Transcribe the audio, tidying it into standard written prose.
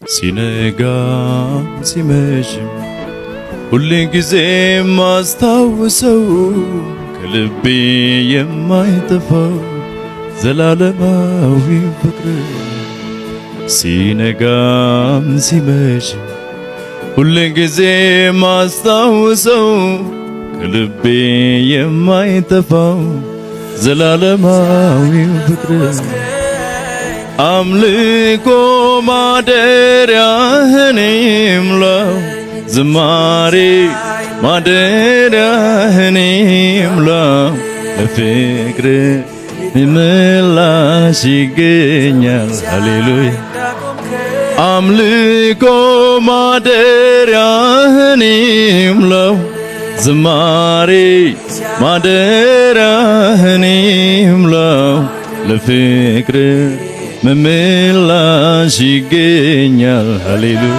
ሲነጋም ሲመሽም ሁል ጊዜ ማስታውሰው ከልቤ የማይጠፋው ዘላለማዊ ፍቅር። ሲነጋም ሲመሽም ሁል ጊዜ ማስታውሰው ከልቤ የማይጠፋው ዘላለማዊ ፍቅር። አምልኮ ማደሪያህን ይምላው፣ ዝማሬ ማደሪያህን ይምላው፣ ለፍቅር ምላሽ ይገኛል። ሃሌሉያ። አምልኮ ማደሪያህን ይምላው፣ ዝማሬ ማደሪያህን ይምላው፣ ለፍቅር ምላሽ ይገኛል። ሃሌሉያ።